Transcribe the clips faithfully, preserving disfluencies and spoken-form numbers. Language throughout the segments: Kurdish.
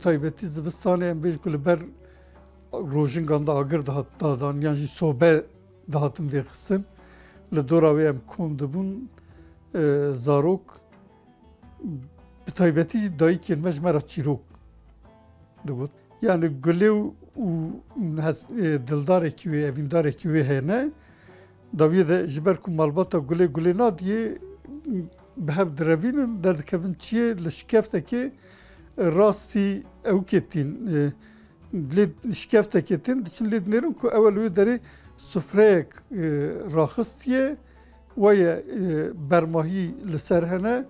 Taybetî zivistanê em bêjin ku li ber rojingan de agir dihat dadan yan jî sobe dihatin vêxistin. Li dora wê em kom dibûn, e, zarok, bi taybetî jî dayikên me ji me re çîrok digot. Yani gulê û, û hes-, e, dildarekî wê, evîndarekî wê hene. Dawiyê de ji ber ku malbata gulê gulê nadiyê, bi hev direvînin, derdikevin çiyê, li şikeftekê rastî ewkê tîn, e, lê şikeftekê tîn, diçin lê dinêrin ku ew li wê derê sufreyek, e, raxistiye, we ye, e, bermahî li ser hene.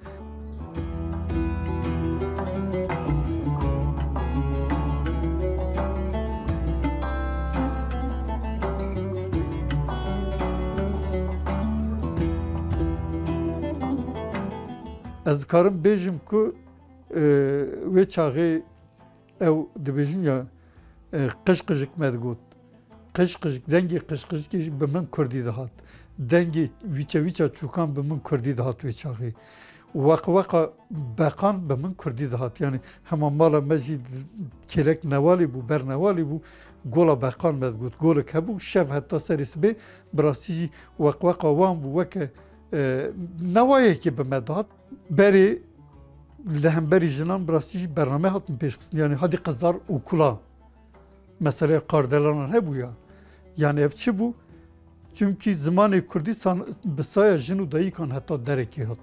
Ez dikarim bêjim ku, e, wê çaxê ew dibêjin ya, e, qij qijik me digot. Qij qijik, dengê qij qijikê jî bi min kurdî dihat. Dengê wîça wîça çûkan bi min kurdî dihat wê çaxê. Weqweqa beqan bi min kurdî dihat. Yani hema mala me jî kêlek newalî bû, ber newalî bû, gola beqan me digot. Golik hebû, şev heta serê sibê, bi rastî jî weqweqa wan bû, weke, e, newayekê bi me dihat. Berê li hemberî jinan bi rastî jî bername hatin pêşxistin. Yani hadî qizar okula. Meseleya kardelanan hebû ya. Yani ev çi bû? Çimkî zimanê kurdî san-, bi saya jin û dayikan heta derekê hat.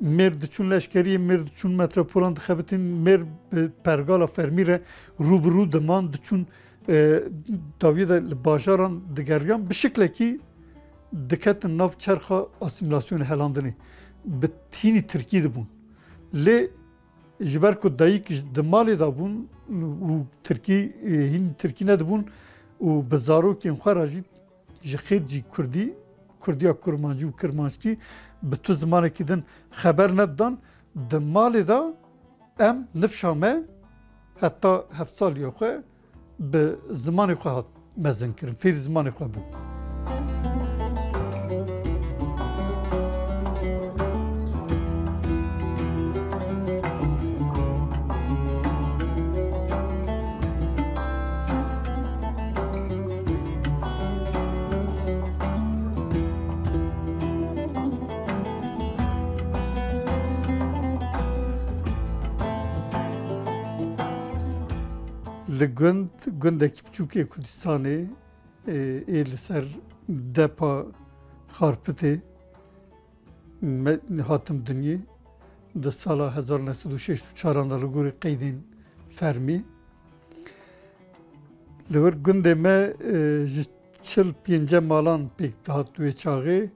Mêr diçûn leşkeriyê, mêr diçûn metropolan dixebitin, mêr bi pergala fermî re rû bi rû diman, diçûn, e, dawiyê de li bajaran digeriyan, bi şiklekî diketin nav çerxa asîmîlasyonê, helandinê. Bi hînî tirkî dibûn. Lê ji ber ku dayik ji, di malê de bûn û tirkî, e, hîn tirkî nedibûn û bi zarokên xwe re jî ji xêr cî kurdî, kurdiya kurmancî û kirmanckî bi tu zimanekî din xeber nedidan, di malê de em nifşa me heta heft saliya xwe bi zimanê xwe hat mezinkirin, fêrî zimanê xwe bû. Li gund, gundekî biçûkê Kurdistanê, ê, ê li ser depa Xarpitê me, hatim dinyê. Di sala hezar neh sed û şêst û çaran de li gorî qeydên fermî. Li wir gundê me, e, ji çil pênce malan pêk dihat wê çaxê.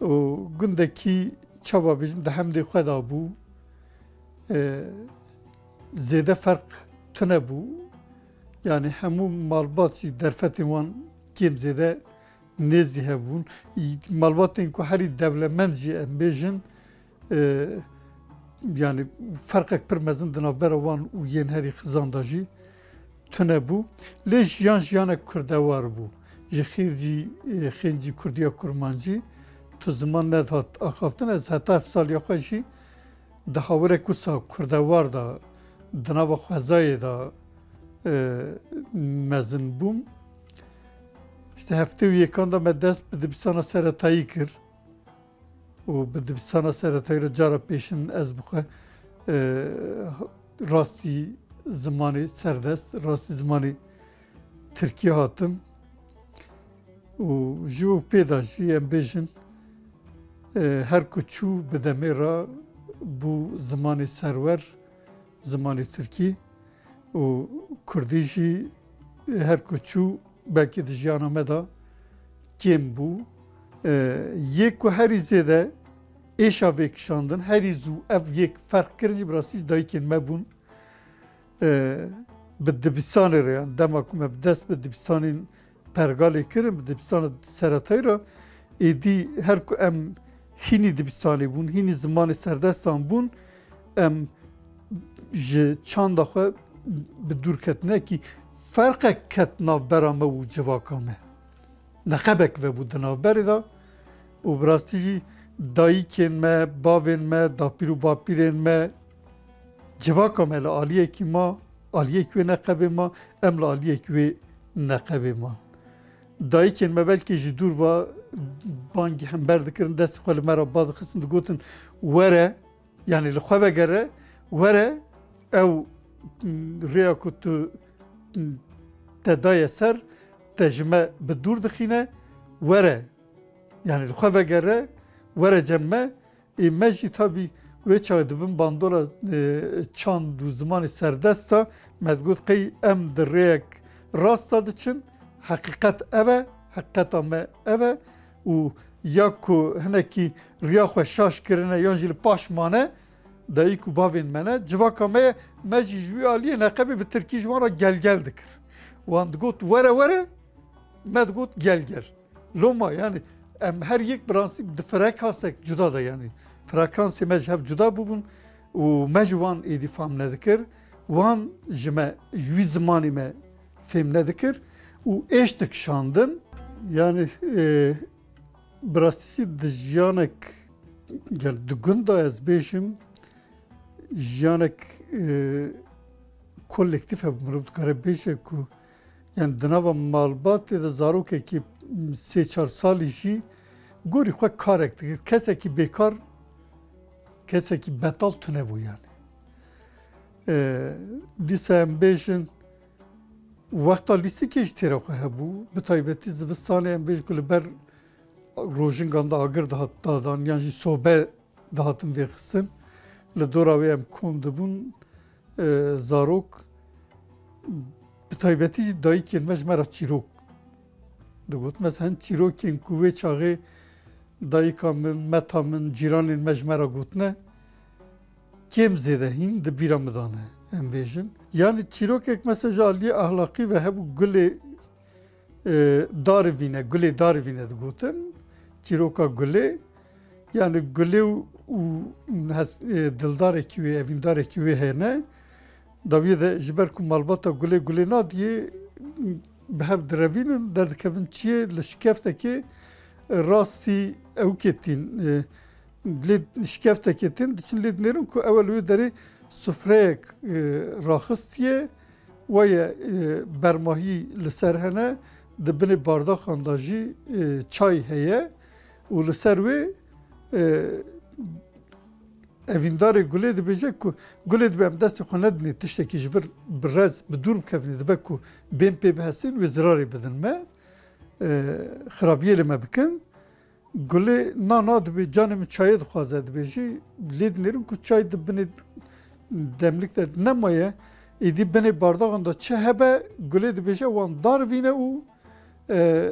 Û gundekî, çawa bêjim, di hemdê xwe de bû. E, zêde ferq tune bû. Yani hemû malbat jî derfetên wan kêm zêde nêzî hebûn. Malbatên ku herî dewlemend jî em bêjin, e, yani ferqek pir mezin di navbera wan û yên herî xizan de jî tune bû. Lê jiyan jiyanek kurdewar bû. Ji xêr cî, e, xêncî kurdiya kurmancî tu ziman nedihat axaftin. Ez heta ev saliya xwe jî di hawirek wisa kurdewar de, di nava xwezayê de, e, mezin bûm. İşte heftê û yekan de me dest bi dibistana seretayî kir. Û bi dibistana seretayî re cara pêşin ez bi xwe, e, rastî zimanê serdest, rastî zimanê tirkî hatim. Û ji û pê de jî em bêjin, e, her ku çû bi demê re bû zimanê serwer, zimanê tirkî û kurdî jî her ku çû belkî di jiyana me de kêm bû. E, yê ku herî zêde êşa vê kişandin, herî zû ev yek ferq kirin jî bi rastî ji dayikên me bûn. E, bi dibistanê re, yan dema ku me bi dest bi dibistanên pergalê kirin, bi dibistana seretayî re, êdî her ku em hînî dibistanê bûn, hînî zimanê serdestan bûn, em ji çanda xwe bi dûr ketine kî ferqek ket navbera me û civaka me. Neqebek vebû di navberê de û bi rastî jî dayikên me, bavên me, dapîr û bapîrên me, Civaka me li aliyekî ma, aliyek wê neqebê ma, em li aliyek wê neqebê ma. Dayikên me belkî ji dûr va bangî hember dikirin, destê xwe li me re ba dixistin, digotin, were, yanî li xwe vegere, were, ew, m, rêya ku tu, m, te daye ser, te ji me bi dûr dixîne, were. Yanî li xwe vegere, were cem me. Ê me jî tabî wê çaxê di bin bandola, e, çand û zimanê serdest de me digot qey em di rêyek rast de diçin, heqîqet ev e, heqîqeta me ev e û ya ku hinekî riya xwe şaş kirine yan jî li paş mane, dayik û bavên me ne, civaka me ye, me jî ji wî aliyê neqebê bi tirkî ji wan re gelgel dikir. Wan digot, were were, me digot, gel gel. Loma, yanî, em her yek bi rastî di frekansek cuda de, yanî frekansê me ji hev cuda bûbûn û me ji wan êdî fam nedikir, wan ji me, ji wî zimanê me fêm nedikir û êş dikişandin. Yanî, e, bi rastî jî di jiyanek, yanî di gund de ez bêjim, jiyanek, e, kolektîf e, mirov dikare bêje ku, yanî di nava malbatê de zarokekî sê çar salî jî gorî xwe karek dikir. Kesekî bêkar, kesekî betal tune bû yanî. E, dîsa em bêjin, wexta lîstikê jî têra xwe hebû. Bi taybetî zivistanê em bêjin ku li ber rojingan de agir dihat dadan yan jî sobe dihatin vêxistin. Li dora wê em kom dibûn, e, zarok, bi taybetî jî dayikên me ji me re çîrok digot. Mesela hin çîrokên ku wê çaxê dayika min, meta min, cîranên me ji me re gotine, kêm zêde hîn di bîra min de ne, em bêjin. Yanî çîrokek mesela ji aliyê ahlaqî ve hebû, gulê, e, darivîne, gulê darivîne digotin. Çîroka gulê, yanî gulê û, û hes-, e, dildarekî wê, evîndarekî wê hene. Dawiyê de ji ber ku malbata gulê gulê nadiyê, bi hev direvînin, derdikevin çiyê, li şikeftekê, e, rastî ewkê tîn, e, lê şikeftekê tîn, diçin lê dinêrin ku ew e li wê derê sufreyek, e, raxistiye, weye, e, bermahî li ser hene, di binê bardaxan de jî, e, çay heye û li ser wê, e, evîndarê gulê dibêje ku gulê dibe em destê xwe nedinê tiştekî ji vir bi rez, bi dûr bikevînê, dibe ku bên pê bihesên wê zirarê bidin me, e, xirabiyê li me bikin. Gulê na na dibê, canê min çayê dixwaze, dibêjî, lê dinêrin ku çay di binê demlik de nemaye, êdî binê bardaxan de çi hebe, gulê dibêje wan darivîne û, e,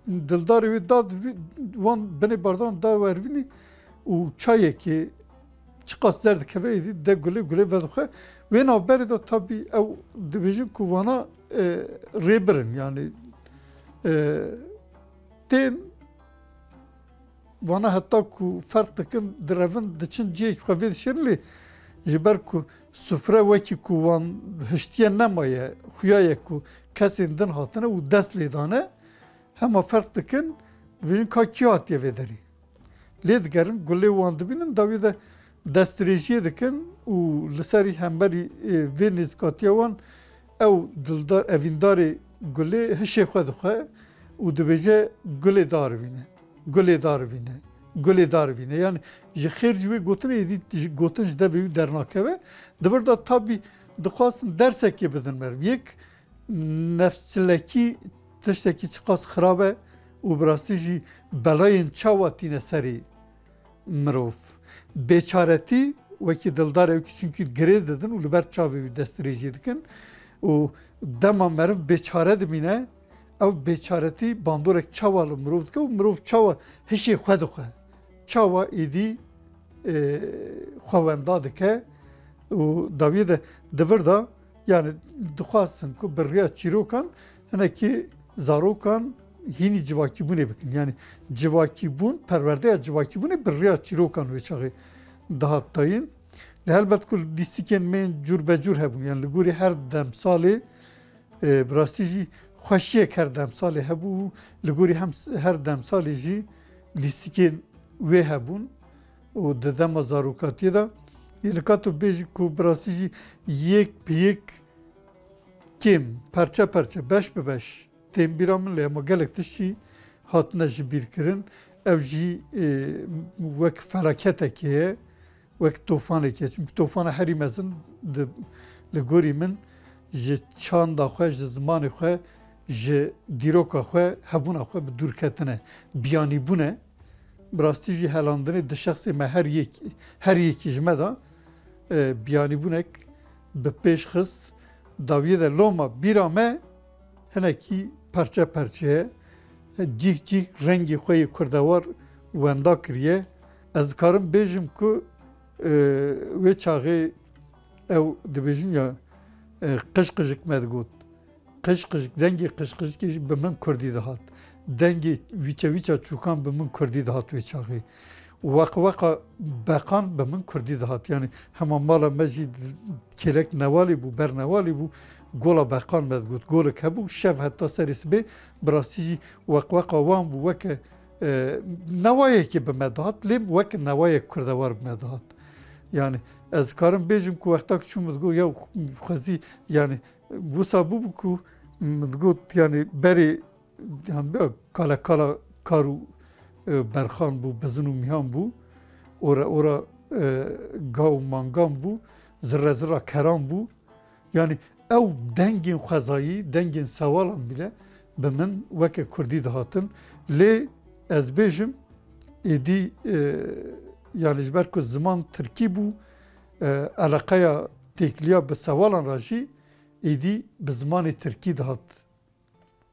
dildarê wê da divî-, wan binê bardaxan da wervînî û çayekê çiqas derdikeve êdî de gulê, gulê vedixwe. Wê navberê de tabî ew dibêjin ku wana, e, rêbirin, yanî, e, tên vana heta ku ferq dikin, direvin, diçin cihekî xwe vê dişêrin, lê ji ber ku sufre wekî ku wan hiştiye nemaye, xuya ye ku kesên din hatine û dest lê dane, hema ferq dikin, dibêjin ka kî hatiye vê derê. Lê digerin, gulê wan dibînin, dawiyê de destdirêjiyê dikin û li serî hemberî, e, vê nêzîkatiya wan ew dildar, evîndarê gulê hişê xwe dixwe û dibêje, gulê darivîne, gulê darivîne, gulê darivîne. Yanî ji xêr ji wê gotinê êdî ji, gotin ji devê wî dernakeve. Di vir de tabî dixwastin dersekê bidin meriv. Yek, nefsçilekî tiştekî çiqas xirab e û bi rastî jî belayên çawa tîne serî mirov. Bêçaretî wekî dildarê wekî, çunkî girê didin û li ber çavê wî destdirêjî dikin û dema meriv bêçare dimîne, ew bêçaretî bandorek çawa li mirov dike û mirov çawa hişê xwe dixwe, çawa êdî, e, xwe wenda dike û dawiyê de di vir de, yanî dixwastin ku bi riya çîrokan hinekî zarokan hînî civakîbûnê bikin. Yanî civakîbûn, perwerdeya civakîbûnê bi riya çîrokan wê çaxê dihat dayîn. Lê helbet ku lîstikên me yên cûr be cûr hebûn. Yanî li gorî her demsalê, e, bi rastî jî xweşiyek her demsalê hebû û li gorî hem s-, her demsalê jî lîstikên wê hebûn û di dema zarokatiyê de Nika tu bêjî ku bi rastî jî yek bi yek kêm, perçe perçe, beş bi beş tên bîra min, lê hema gelek tişt jî hatine ji bîr kirin. Ew jî, e, wek felaketekê ye, wek tofanekê ye. Çimkî tofana herî mezin di, li gorî min ji çanda xwe, ji zimanê xwe, ji dîroka xwe, hebûna xwe bi dûr ketine. Biyanîbûn e. Bi rastî jî helandinê di şexsê me her yek, her yekî ji me de, e, biyanîbûnek bi pêş xist. Dawiyê de loma bîra me hinekî perçe perçe ye. Cîh cîh rengê xwe yê kurdewar wenda kiriye. Ez dikarim bêjim ku, e, wê çaxê ew dibêjin ya, e, qij qijik me digot. Qij qij, dengê qij qijikê jî bi min kurdî dihat. Dengê wîça wîça çûkan bi min kurdî dihat wê çaxê. Weqweqa beqan bi min kurdî dihat. Yanî hema mala me jî kêlek newalî bû, ber newalî bû. Gola beqan me digot. Golek hebû, şev heta serê sibê, bi rastî jî weqweqa wan bû, weke, e, newayekê bi me dihat, lê weke newayek kurdewar bi me dihat. Yanî ez karim bêjim ku wexta ku çûm digot, ya xwezî, yanî Wisa bûbû ku min digot, yanî berê, yanî, be-, kale kala kar û, e, berxan bû, bizin û mihan bû, ora ora, e, ga û mangan bû, zirre zirra keran bû. Yanî ew dengên xwezayî, dengên sewalan bile bi min weke kurdî dihatin. Lê ez bêjim, êdî, e, yanî ji ber ku ziman tirkî bû, e, eleqeya têkiliya bi sewalan re jî êdî bi zimanê tirkî dihat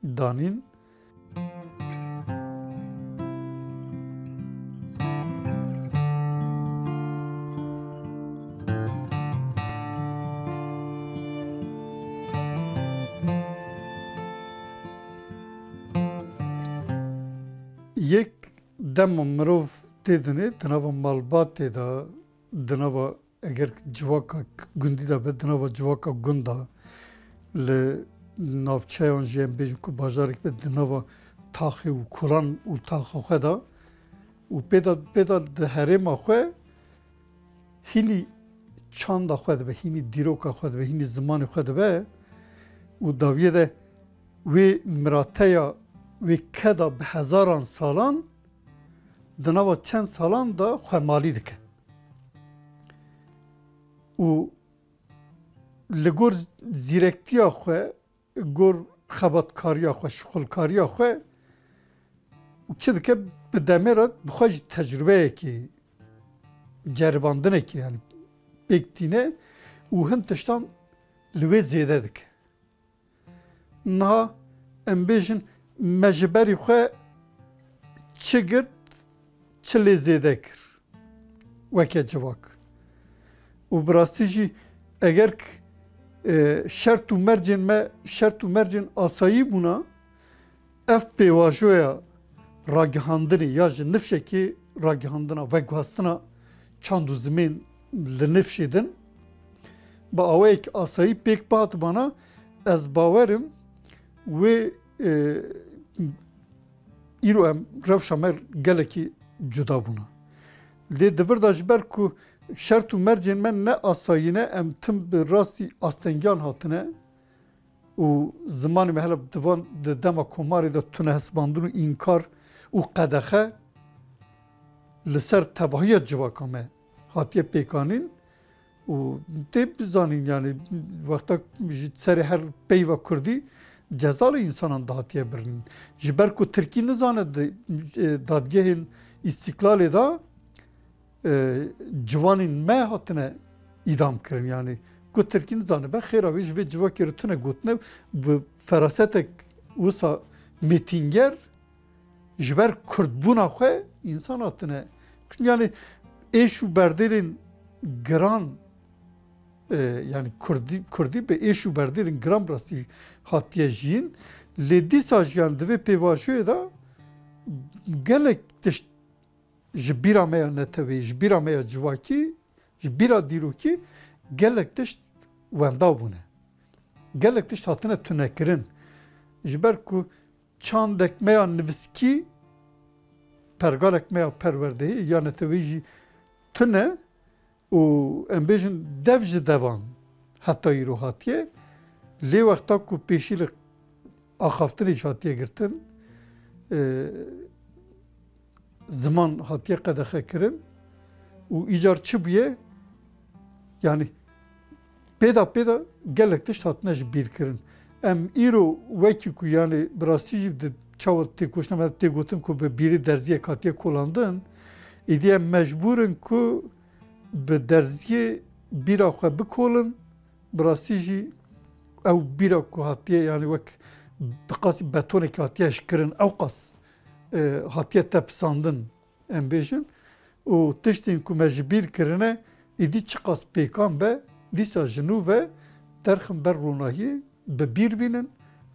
danîn. Yek dema mirov tê dinê, di nava malbatê de, di nava Eger civaka gundî de be, di nava civaka gund de, li navçeyan jî em bêjin ku bajarek be, di nava taxê û kolan û taxa xwe de û pê de, pê de di herêma xwe hînî çanda xwe dibe, hînî dîroka xwe dibe, hînî zimanê xwe dibe û dawiyê de wê mirateya wê keda bi hezaran salan di nava çend salan de xwemalî dike. Û li gor zîrektiya xwe, gor xebatkariya xwe, şixulkariya xwe û çi dike, bi demê re bi xwe jî tecrubeyekê, ceribandinekê, yanî pêk tîne û hin tiştan li wê zêde dike. Niha em bêjin, me ji berî xwe çi girt, çi lê zêde kir weke civak. Û bi rastî jî eger k-, e, şert û mercên me, şert û mercên asayî bûna, ev pêvajoya ragihandinê ya ji nifşekê ragihandina, veguhastina çand û zimên li nifşê din, bi awayek asayî pêk bihatibana, ez bawer im wê, e, îro em rewşa me gelekî cuda bûna. Lê di vir de ji ber ku şert û mercên me ne asayî ne, em tim bi rastî astengiyan hatine, û zimanê me hele di van, di dema komarê de tune hesibandin û înkar û qedexe li ser tevahiya civaka me hatiye pêkanîn û tê bizanîn, yanî wexta ji serê her peyva kurdî ceza li însanan dihatiye birîn. Ji ber ku tirkî nizane di, e, dadgehên îstîklalê de e, ciwanên me hatine îdam kirin. Yanî ku tirkî nizanibe, xêra wê ji vê civakê re tune gotine, bi ferasetek wisa mêtînger ji ber kurdbûna xwe însan hatine. Yanî êş û berdêlên giran, e, yanî kurdî, kurdî bi êş û berdêlên giran bi rastî hatiye jiyîn. Lê dîsa jî, yanî di vê pêvajoyê de gelek tişt ji bîra me ya neteweyî, ji bîra me ya civakî, ji bîra dîrokî gelek tişt wenda bûne. Gelek tişt hatine tunekirin. Ji ber ku çandek me ya nivîskî, pergalek me ya perwerdehî ya neteweyî jî tune, û em bêjin dev ji devan heta îro hatiye. Lê wexta ku pêşî li axaftinê jî hatiye girtin, e, ziman hatiye qedexe kirin û îcar çi bûye? Yanî pêda pêda gelek tişt hatine ji bîr kirin. Em îro wekî ku, yanî bi rastî jî di çawa têkoşîna me tê gotin ku bi bîrê derziyek hatiye kolandin, îdî em mecbûr in ku bi derziyê bîra xwe bikolin. Bi rastî jî ew bîra ku hatiye, yanî wek bi qasî betonekî hatiye hişkirin, ew qas, e, hatiye tepisandin, em bêjin. Û tiştên ku me ji bîr kirine, îdî çiqas pêkan be, dîsa ji nû ve derxin ber ronahiyê, bi bîr bînin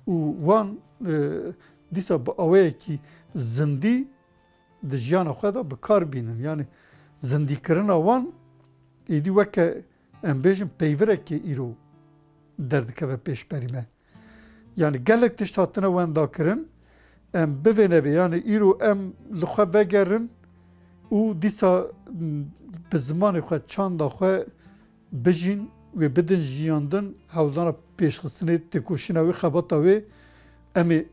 û wan, e, dîsa bi awayekî zindî di jiyana xwe de bi kar bînin. Yanî zindîkirina wan êdî weke, em bêjin, peyvirekê îro derdikeve pêşberî me. Yanî gelek tişt hatine wendakirin. Em bivê nevê, yanî îro em li xwe vegerin û dîsa, m, bi zimanê xwe, çanda xwe bijîn, wê bidin jiyandin, hewldana pêşxistinê, têkoşîna wê, xebata wê, em ê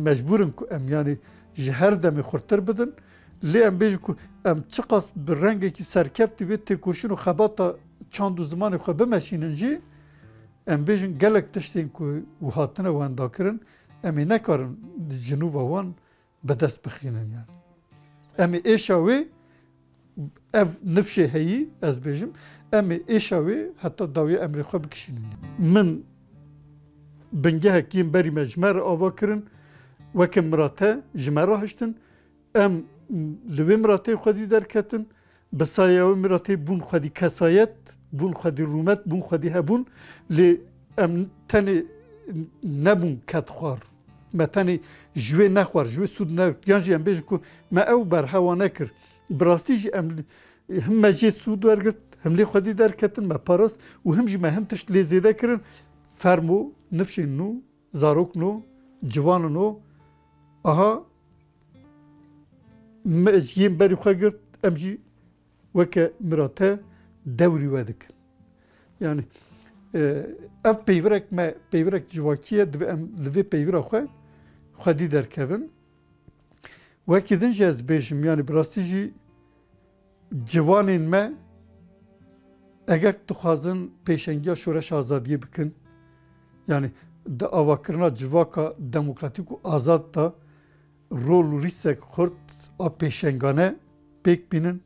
mecbûr in ku em, yanî ji her demê xurttir bidin. Lê em bêjin ku em çiqas bi rengekî serkeftî vê têkoşîn û xebata çand û zimanê xwe bimeşînin jî, em bêjin gelek tiştên ku hatine wendakirin, em ê nekarin ji nû ve wan bi dest bixînin, yanî. Em ê êşa wê, ev nifşê heyî, ez bêjim, em ê êşa wê heta dawiyê emrê xwe bikişînin. Min bingehek yên berî me ji me re ava kirin, weke mirate ji me re hiştin, em li wê miratê xwedî derketin, bi saya wê miratê bûn xwedî kesayet, bûn xwedî rûmet, bûn xwedî hebûn, lê em tenê nebûn kedxwar. Me tenê ji wê nexwar, ji wê sûd ne, yan jî em bêjin ku me ew berhewa nekir. Bi rastî jî em him me jê sûd wergirt, him lê xwedî derketin, me parast û him jî me hin tişt lê zêde kirin. Fermo, nifşên nû, zarok nû, ciwanin o, aha, me ji yên berî xwe girt, em jî weke mirate dewrî we dikin. Yanî, e, ev peyvirek me, peyvirek civakî ye, divê em li vê peyvira xwe xwedî derkevin. Wekî din jî ez bêjim, yanî bi rastî jî ciwanên me eger dixwazin pêşengiya şoreşa azadiyê bikin, yanî di avakirina civaka demokratîk û azad de rol û rîsek xurt a pêşengane pêk bînin,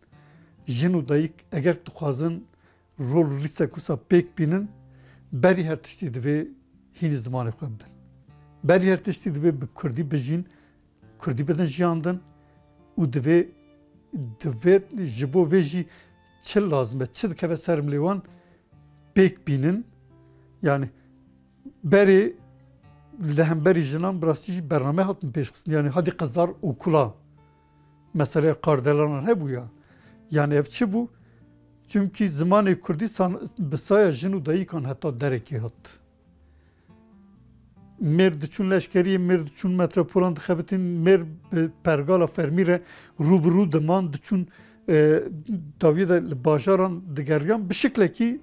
jin û dayik eger dixwazin rol û rîsek wisa pêk bînin, berî her tiştî divê hînî zimanê xwe bibin. Berî her tiştî divê bi kurdî bijîn, kurdî bidin jiyandin û divê, divê ji bo vê jî çi lazim e, çi dikeve ser milê wan pêk bînin. Yanî berê li hemberî jinan bi rastî jî bername hatin pêşxistin. Yanî hadî qizar okula, meseleya kardelanan hebû ya. Yanî ev çi bû? Çimkî zimanê kurdî san-, bi saya jin û dayikan heta derekê hat. Mêr diçûn leşkeriyê, mêr diçûn metropolan dixebitin, mêr bi pergala fermî re rû bi rû diman, diçûn, e, dawiyê de li bajaran digeriyan, bi şiklekî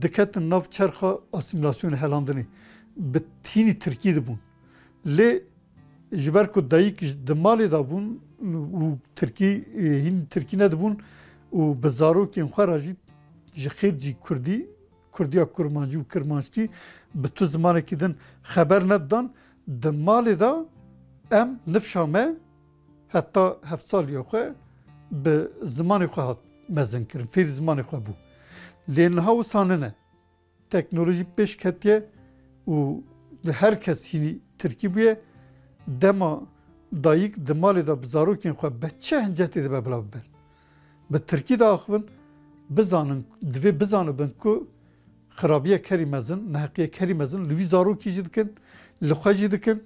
diketin nav çerxa asîmîlasyonê, helandinê. Bi hînî tirkî dibûn. Lê ji ber ku dayik ji, di malê de bûn û tirkî, e, hînî tirkî nedibûn û bi zarokên xwe re jî ji xêr jî kurdî, kurdiya kurmancî û kirmanckî bi tu zimanekî din xeber nedidan, di malê de em nifşa me heta heft saliya xwe bi zimanê xwe hat mezinkirin, fêrî zimanê xwe bû. Lê niha wisa nine. Teknolojî pêş ketiye û her kes hînî tirkî bûye. Dema dayik di malê de bi zarokên xwe bi çi hincetê dibe bila bibin. Bi tirkî diaxivin, bizanin, divê bizanibin ku xirabiyek herî mezin, neheqiyek herî mezin li wî zarokî jî dikin, li xwe jî dikin,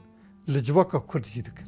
li civaka kurd jî dikin.